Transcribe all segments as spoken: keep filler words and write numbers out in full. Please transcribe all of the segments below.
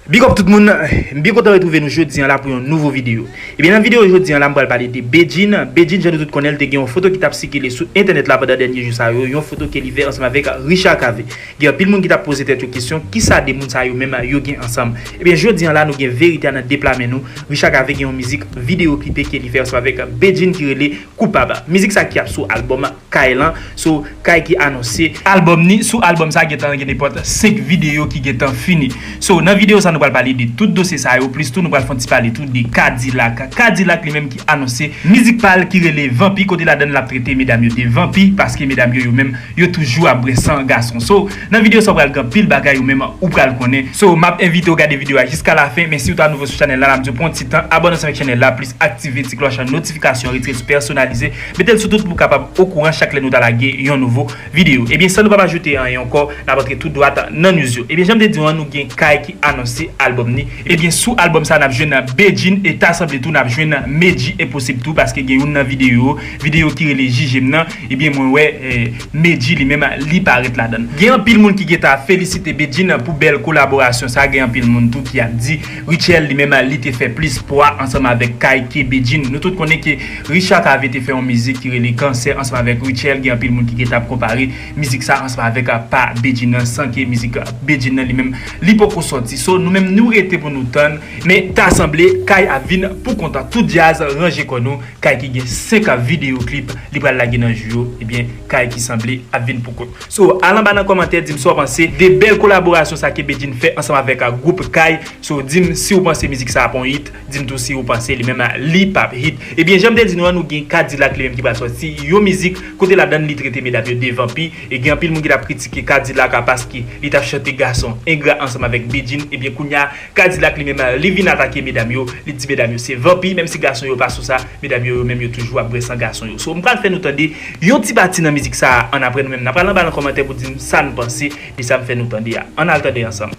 Big up tout moun, m byen kontan retwouve nou jodi an la pou yon nouvo videyo. Ebyen nan videyo jodi an la m pral pale de Bedjine. Bedjine jan nou tout konnen l te gen yon foto ki t ap sikile sou entènèt la pandan dènye jou sa yo, yon foto ke li fè ansanm avèk Richard Cavé. Gen anpil moun ki t ap poze tèt yo kesyon, kisa de moun sa yo menm yo gen ansanm? Ebyen jodi an la nou gen verite a nan de pla men nou. Richard Cavé gen yon mizik videyo klipe ke li fè ansanm avèk Bedjine ki rele Koupab. Mizik sa ki ap sou albòm Kay lan, so Kay ki anonse albòm ni, sou albòm sa gentan gen nenpòt senk videyo ki gentan fini. So nan videyo sa nou pral pale de tout dosye sa yo, plis tou nou pral fè yon ti pale tou de Kadilak. Kadilak li menm ki anonse mizik pa l ki rele Vanpi, kote ladan l ap trete medam yo de vanpi, paske medam yo yo menm yo toujou ap bwè san gason. So nan videyo sa w pral gen anpil bagay ou menm ou pral konnen. So m ap envite w gade videyo a jiska lafen, men si w ta nouvo sou chanèl la, n ap di w pran ti tan abòne ansanm avèk chanèl la, plis aktive ti klòch notifikasyon, retire sou pèsonalize, mete l sou tout pou w kapab okouran chak lè nou ta lage yon nouvo videyo. Ebyen san nou pa ajoute anyen ankò, n ap antre tou dwat nan news yo. Ebyen jan m te di w an, nou gen Kay ki anonse albòm ni. Ebyen sou albòm sa n ap jwenn Bedjine e ta sanble tou n ap jwenn Medjy e posib tou, paske gen youn nan videyo, videyo ki rele Jije m nan, ebyen mwen wè eh, Medjy li menm li parèt ladan l. Gen anpil moun ki gentan ap felisite Bedjine pou bèl kolaborasyon sa, gen anpil moun tou ki ap di Rutshelle li menm li te fè plis pwa ansanm avèk Kay ke Bedjine. Nou tout konnen ke Richard Cavé te fè yon mizik ki rele Kansè ansanm avèk Rutshelle, gen anpil moun ki gentan ap konpare mizik sa ansanm avèk pa Bedjine nan, san ke mizik Bedjine nan li menm li poko sòti. So nou menm nou rete pou nou tann, men ta sanble Kay ap vin pou kont. Tout djaz ranje kò nou, Kay ki gen senk videyo klip li pral lage nan jou yo, ebyen Kay ki sanble ap vin pou kont. So al anba nan kòmantè, di m sa w panse de bèl kolaborasyon sa ke Bedjine fè ansanm avèk gwoup Kay. So di m si w panse mizik sa ap yon hit, di m tou si w panse li menm li p ap hit. Ebyen jan m te di nou an, nou gen Kadilak li menm ki pral sòti yon mizik kote ladan l li trete medam yo de vanpi. E gen anpil moun ki t ap kritike Kadilak a paske li t ap chante gason engra ansanm avèk Bedjine. Ebyen kounye a Kadilak li menm li vin atake medam yo, li di medam yo se vanpi, menm si gason yo pa sou sa, medam yo yo menm yo toujou ap bwè san gason yo. So m pral fè nou tande yon ti pati nan mizik sa a, annapre nou menm n ap pral anba nan kòmantè pou di m sa n panse de sa m fè nou tande a. Ann al tande ansanm.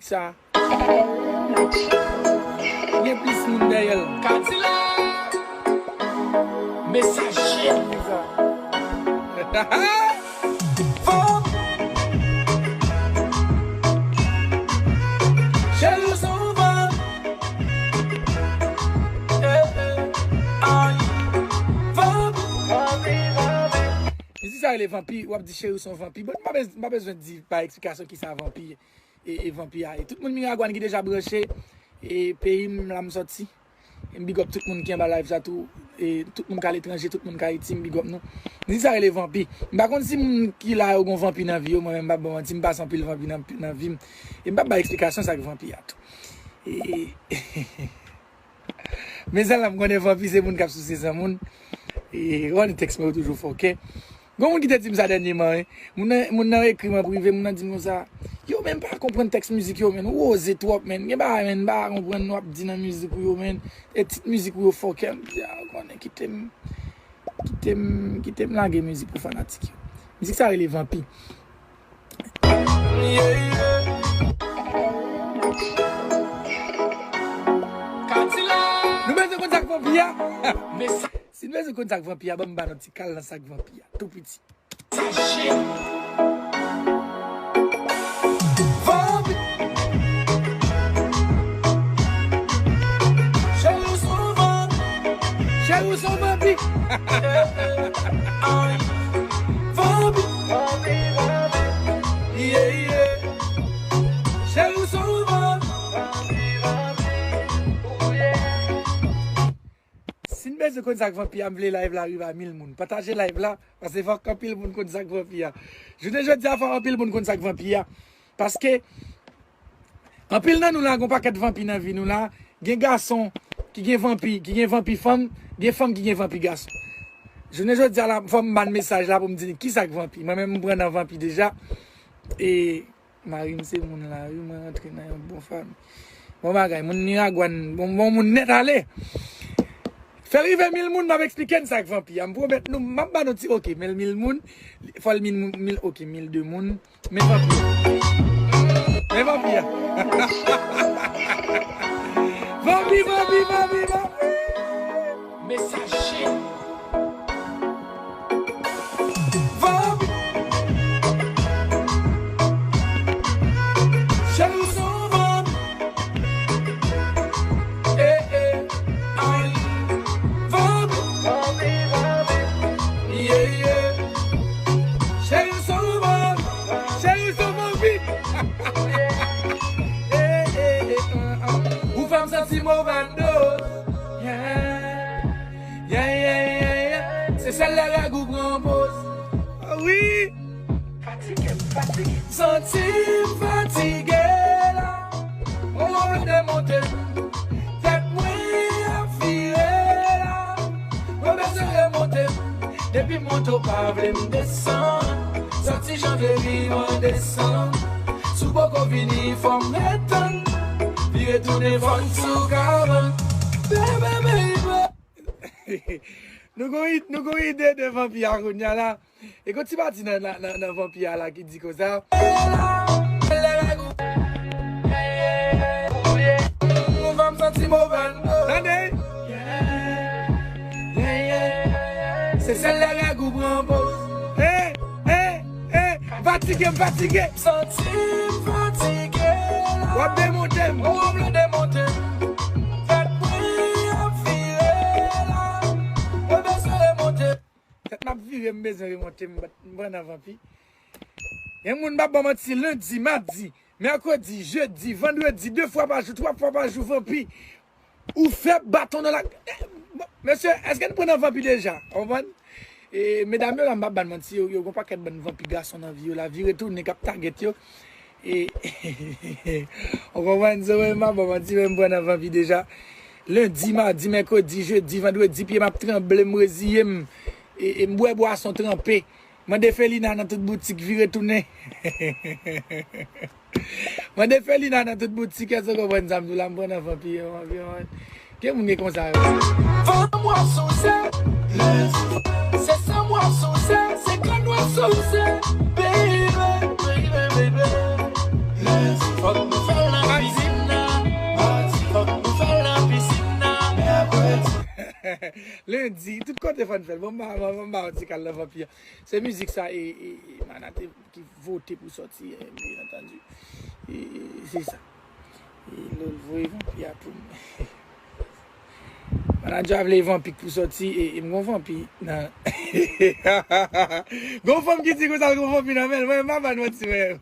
Sa. Gen plis moun dèyè l. Kadilak. Mesaje. Fò. Cheri w se yon vanp. Eh, eh. Ay. Vanp. Mizik sa rele vanpi, w ap di cheri w se yon vanpi. Bon, m pa bez-, m pa bezwen di pa eksplikasyon kisa vanpi ye. E, e vanpi a. E tout moun Miragwàn ki deja branche, e peyi m la m sòti. E m big up tout moun ki anba live sa tou. E tout moun k aletranje, tout moun k Ayiti, m big up nou. Mizik sa rele vanpi. M pa konn si moun ki la yo gon vanpi nan vi yo, mwen menm m p ap ba w manti, m pase anpil vanpi nan, nan vi m. E m p ap bay eksplikasyon sa k vanpi a tou. E, Mezanmi, m konnen vanpi se moun k ap souse san moun. E, w konnen tèks mwen yo toujou fòkè. Gon moun ki te di m sa dènyèman, wi. Moun nan, moun nan ekri m an prive, moun nan di m konsa, yo, men m pa konprann tèks mizik yo, men ou oze twòp, men gen bagay, men m pa konprann w ap di nan mizik ou yo, men. E tit mizik ou yo fòkè, m di, a, w konnen, kite m, kite m, kite m lage mizik pou fanatik yo. Mizik sa rele Vanpi. Nou bezwen konn sa k vanpi a. Si n bezwen konn sa k vanpi a, ban m ba nou ti kal nan sa k vanpi a. Tou piti. Vanpi. Cheri w se yon vanpi. Cheri w se yon vanpi. Ay. Vanpi. Yeah, yeah. Cheri w se yon vanpi. Si n bezwen konn sa k vanpi a, m vle live la rive a mil moun. Pataje live la, paske fòk anpil moun konn sa k vanpi a. Jounen jodi a, fòk anpil moun konn sa k vanpi a. Paske anpil nan nou la, gon pakèt vanpi nan vi nou la. Gen gason ki gen vanpi, ki gen vanpi fanm, gen fanm ki gen vanpi gason. Jounen jodi a la, fò m ban mesaj la pou m di n kisa k vanpi. Mwen menm, m pran nan vanpi deja. E Mari m se moun la, wi, mwen rantre nan yon bon fanmi. Bon bagay, moun Miragwàn, bon, bon moun nèt ale. Fè rive mil moun, m ap eksplike n sa k vanpi a. M pwomèt nou, m ap ba nou ti, oke, men mil moun, fò l mil moun, mil, oke, mil de moun. Men vanpi a. Men vanpi a. Vanpi, Mami, mami, mami. Mesaj chen. Vamp. Cheri, ou se yon vamp. Eh, eh. Ay. Vamp. Yeah, yeah. Cheri, ou se yon vamp. Cheri, ou se yon vamp. Eh, eh, eh, ah, ah. Ou fè m santi m overdose. Yeah. Yeah, yeah, yeah, yeah. Se sèl lè règ ou pran poz. Ah wi. Fatige, fatige. Santi m fatige la. Mwen vle demonte m. Tèt mwen ap vire la. Mwen bezwen remonte m. Depi m monte w pa vle m desann. Sòti janvye rive an desanm. Si w poko vini fò m ret tann. Vire tounen fò n sou kabann. Baby, baby. Nou gon id-, nou gon ide de vanpi a kounye a la. E gon ti pati nan, nan, nan, nan vanpi a la ki di konsa. Tande. Se sèl lè règ ou pran poz. Eh, eh, eh, fatige m, fatige. Santi m fatige la. W ap demonte m. Ou vle demonte m. Tèt mwen ap vire la. Mwen bezwen remonte. Tèt m ap vire, m bezwen remonte, m bat, m pran nan vanpi. Gen moun m ap ban manti, lendi, madi, mèkredi, jedi, vandredi, de fwa pa jou, twa fwa pa jou, vanpi. Ou fè baton nan la. Mesye, èske n pran nan vanpi deja? Ou konprann? E medam yo la, m p ap ban manti, yo, yo gon pakèt bann vanpi gason nan vi yo la, vire tounen k ap tagèt yo. E, ou konprann, so, mwen, m ap ban manti, men m pran nan vanpi deja. Lendi, madi, mèkredi, jedi, vandredi, pye m ap tranble, m reziye m. E, e m bwè bwason tranpe. Mande Felina nan tout boutik, vire tounen. Mande Felina nan tout boutik, èske w konprann sa m di w la, m pran nan vanpi, vanpi, vanpi. Gen moun gen konsa yo. Fanm w ap souse, se san w ap souse, se grann w ap souse, baby, baby, baby. Fòk nou fè l nan pisin nan, fòk nou fè l nan pisin nan. Lendi, tout kote fò n fè l. Bon, m ba, bon, m ba yon ti kal nan vanpi an. Se mizik sa, e, e, e, Mana te ki vote pou sòti, eh, bien entendu. E, se sa. E, lè l voye vanpi a tou. Manadjè a vle vanpi k pou sòti, e, e m gon vanpi nan. Gon fanm ki di konsa l gon vanpi nan men l. Mwen, m pa ba l manti, mwen. M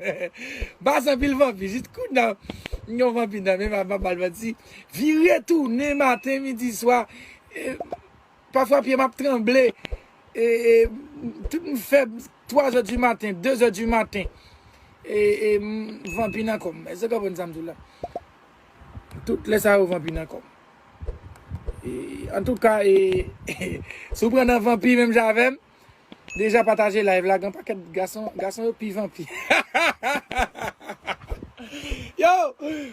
pase anpil vanpi. Jis kounye a, m gon vanpi nan men m, m pa ba l manti. Vire tounen maten, midi, swa. E, Pafwa pye m ap tranble. E, e, tout m fè twa zè di maten, de zè di maten. E, e, m, vanpi nan kò m. Èske w konprann sa m di w la? Tout lè sa yo vanpi nan kò m. E, antouka, e, si w pran nan vanpi menm jan avè m, deja pataje live la, gen pakèt gason, gason yo pi vanpi. Yo,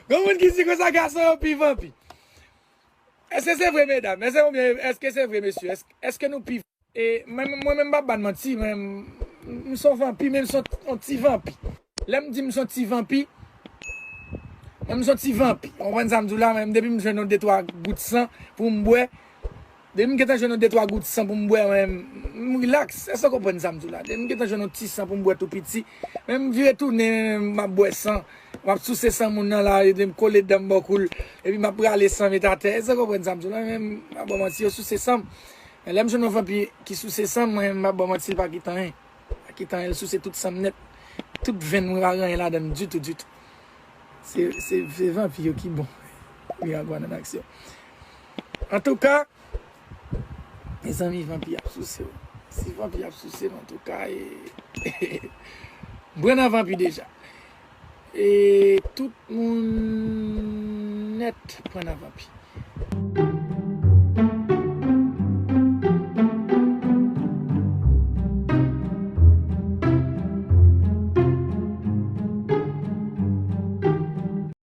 gen moun ki di konsa gason yo pi vanpi. Èske se vre, medam? Èske, oubyen, èske se vre, mesye? Èske, èske nou pi... E, mwen, mwen menm, m pa ban manti, mwen, m, m son vanpi, men m son yon ti vanpi. Lè m di m son ti vanpi, mwen, m son ti vanpi. Ou konprann sa m di w la? Mwen, depi m jwenn yon de twa gout san pou m bwè, depi m gentan jwenn yon de twa gout san pou m bwè, mwen, m, m rilaks. Èske w konprann sa m di w la? Depi m gentan jwenn yon ti san pou m bwè tou piti, men m vire tounen, m ap bwè san. M ap souse san moun nan la, epi m kole dan m bò kou l, epi m ap rale san met atè. Èske w konprann sa m di w la? Men m ap ba w manti, yo souse san m. Men lè m jwenn yon vanpi ki souse san m, mwen, m ap ba w manti, l pa kite anyen. Pa kite anyen, l souse tout san m nèt. Tout venn mwen pa gen anyen ladan l ditou, ditou. Se, se, se vanpi yo ki bon. Miragwàn an aksyon. Antouka, mezanmi, vanpi ap souse w. Si vanpi ap souse m, antouka, e, m pran nan vanpi deja. E tout moun nèt pran nan vanpi.